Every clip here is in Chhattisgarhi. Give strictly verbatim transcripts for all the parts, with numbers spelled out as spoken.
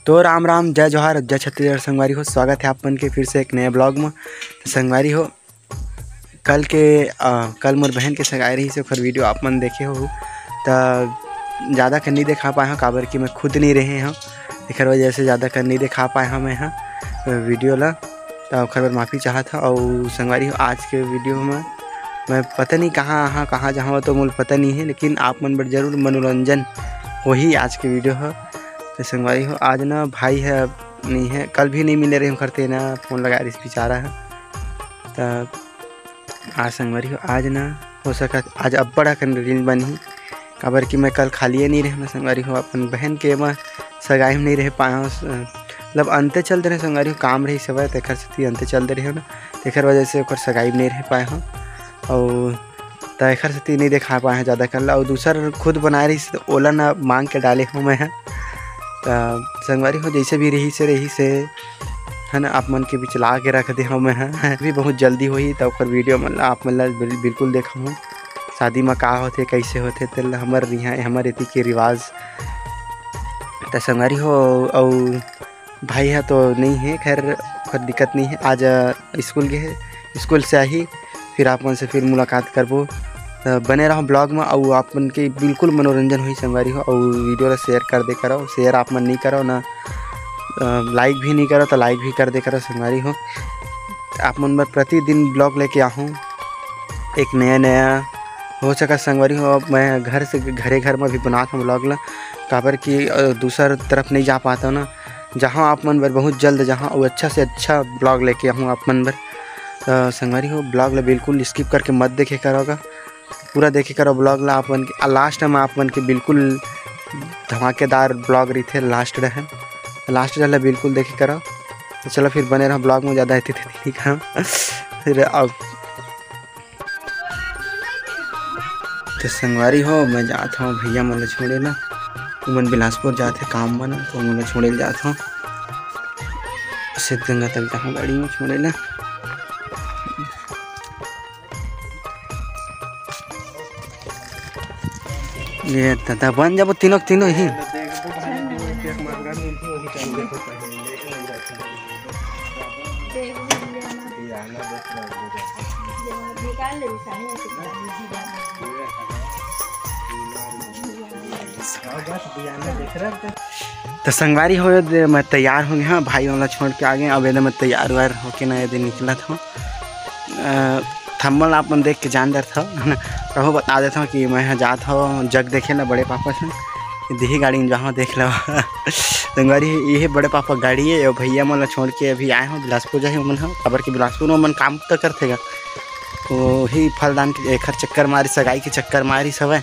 तो राम राम, जय जोहार, जय छत्तीसगढ़ संगवारी हो। स्वागत है आप मन के फिर से एक नए ब्लॉग में। तो संगवारी हो, कल के, अ, कल मोर बहन के सगाई रहिस, ओखर वीडियो आप मन देखे हो, त ज़्यादा कर नहीं दिखा पाए हूँ, काबर कि मैं खुद नहीं रहे हूँ, एखर वजह से ज़्यादा कर नहीं दिखा पाए हूँ मैं ह वीडियो ला। त ओखर बर माफ़ी चाहत हूँ। और संगवारी हो, आज के वीडियो में मैं पता नहीं कहाँ आहा, कहाँ जाहा, तो मोला पता नहीं है, लेकिन आप मन बर जरूर मनोरंजन होही आज के वीडियो ह। तो संगवारी हो, आज ना भाई है नहीं है, कल भी नहीं मिले रहे करते ना, फोन लगा रही बेचारा है। तो आज संगवारी हो, आज ना हो सकत आज अब्बड़ अकन रील बनही, काबर कि मैं कल खालिए नहीं रहे ना संगवारी हो, अपन बहन के मैं सगाई में नहीं रह पाया हूँ। मतलब अंते चल दे रहे संगवारी हो, काम रही सवय, तेखर सेती अंते चल दे रहे हो ना, तेखर वजह से ओकर सगाई में नहीं रह पाए हूँ। और त एखर सेती नहीं दिखा पाए हैं ज़्यादा कर ला। और दूसर खुद बनाए रहिस, तो ओला ना मांग के डाले हूँ मैं ह। त संगवारी हो, जैसे भी रहिस हे, रहिस हे, है ना, आप मन के बीच ला के रख दे हूँ मैं ह। भी बहुत जल्दी होही, त ओकर वीडियो मन ला आप मन ला बिल-, बिल्कुल देखाहूँ। शादी में का होथे, कैसे होथे, तेला हमर यहाँ, हमर एती के रिवाज। त संगवारी हो, अउ भाई ह तो नहीं है, खैर, कोई दिक्कत नहीं है। आज, अ, स्कूल गए है, स्कूल से आही, फिर आप मन से फिर मुलाकात करबो। त बने रहो ब्लॉग में, अउ आप मन के बिल्कुल मनोरंजन होही संगवारी हो। अउ वीडियो ला शेयर कर दे करो, शेयर आप मन नहीं करो ना, अ, लाइक भी नहीं करो तो लाइक भी कर दे करो संगवारी हो। आप मन बर प्रतिदिन ब्लॉग लेके आहूँ एक नया नया। हो सका संगवारी हो, मैं घर से घरे घर में भी बनात हूँ ब्लॉग ला, काबर कि, अ, दूसर तरफ नहीं जा पाता ना। जहाँ आप मन बर बहुत जल्द जहाँ अउ अच्छा से अच्छा ब्लॉग लेके आहूँ आप मन बर। त संगवारी हो, ब्लॉग ला बिल्कुल स्किप करके मत देखे करोगा, पूरा देखे करो ब्लॉग ला आप मन के। आ लास्ट में आप मन के बिल्कुल धमाकेदार ब्लॉग रहिथे, लास्ट रहे, लास्ट रहे ला बिल्कुल देखे करो। तो चलो फिर बने रहो ब्लॉग में, ज़्यादा एती तेती नहीं करो। फिर अब तो संगवारी हो, मैं जात हूँ भैया मन ला छोड़े ला, उमन बिलासपुर जात हे काम मन, तो उमन ला छोड़े ला जात हूँ। सिद्धगंगा तक जाहूँ गाड़ी में छोड़े ला। ये दादा बन जाबो तीनों के तीनों ही। तो संगवारी हो, ये दे मैं तैयार हो गया हूँ, भाई वाला छोड़ के आ गए। अब ये दे मैं तैयार वार होके ना ये दे निकलत हूँ। अ, थंबनेल आप मन देख के जान डरत हव, है ना? कहूँ बता देत हूँ कि मैं ह जात हूँ जग देखे ला बड़े पापा से, दिही गाड़ी में जाहूँ देख लो। संगवारी, ये बड़े पापा गाड़ी है, ये भैया मन ला छोड़ के अभी आए हूँ बिलासपुर जाही। ओमन ह काबर कि बिलासपुर में ओमन काम तो करथे गा, वही फलदान के एखर चक्कर मारी, सगाई के चक्कर मारी सवय।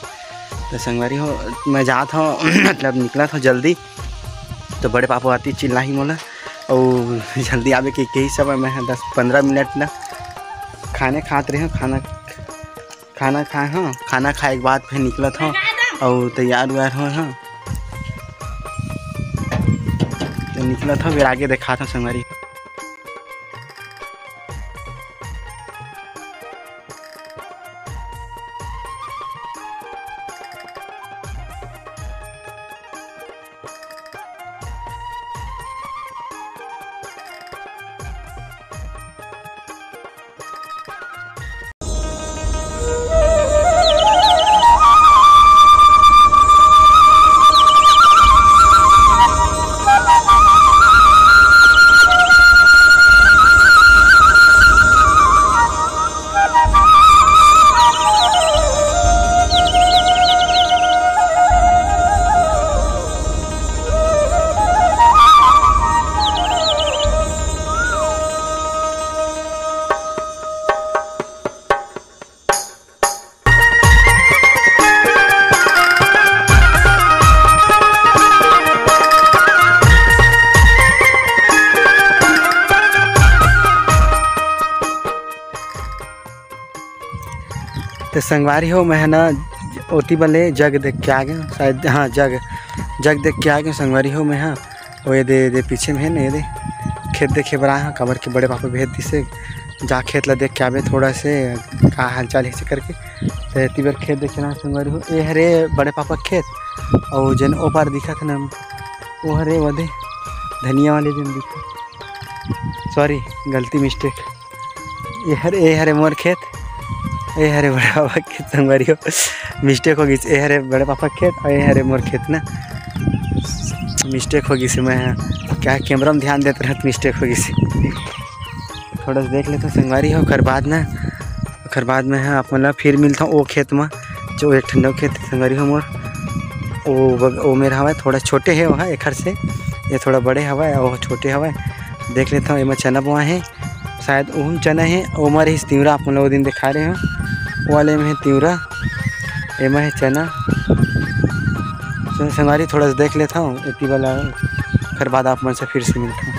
तो संगवारी हो, मैं जात हूँ, मतलब निकलत हूँ जल्दी, तो बड़े पापा आती चिल्लाही मोला, अउ जल्दी आवे के कही सब। मैं ह दस पंद्रह मिनट ना खाने खात रहे हूँ, खाना, खाना खाए हूँ, खाना खाए के बाद फिर निकलत हूँ अउ तैयार वैयार हो हूँ, तो निकलत हूँ, फिर आगे देखात हूँ संगवारी। तो संगवारी हो, मैं ह ना ओती बले जग देख के आ गया, शायद, हाँ, जग, जग देख के आ गया संगवारी हो। मैं ह ओ ये दे, ये दे पीछे में है ना, ये दे खेत देखे बर आए हूँ, काबर के बड़े पापा भेज दिसे, जा खेत ला देख के आबे थोड़ा से, का हालचाल है से करके। तो एती बर खेत देखे ना संगवारी हो, ये हरे बड़े पापा खेत, और जन ओ पार दिखत ना, वो हरे वो दे, धनिया वाले जन दिखत। सॉरी, गलती, मिस्टेक। ये हरे, ये हरे मोर खेत, ये हरे बड़े पापा के खेत संगवारी हो। मिस्टेक हो गई, ये हरे बड़े पापा के खेत और ये हरे मोर खेत ना। मिस्टेक हो गई से, मैं क्या कैमरा में ध्यान देते रहत, मिस्टेक हो गई से। थोड़ा सा देख लेते संगवारी हो, ओकर बाद ना, ओकर बाद में है आप मन ला फिर मिलता हूँ वो खेत में, जो एक ठंडा खेत संगवारी हो मोर, वो बग-, वो मेरा हवा थोड़ा छोटे है वहाँ एखर से, ये थोड़ा बड़े हवा और वो छोटे हवा। देख लेता हूँ, एमा चना बोआ है, शायद ओहू चना है, ओमा रहिस तिवरा, आप मन ला वो दिन दिखा रहे हो, वो वाले में है तिवरा, एमा है चना। तो संगवारी थोड़ा सा देख लेता हूँ एती वाला, फिर बाद आप मन से फिर से मिलता हूँ।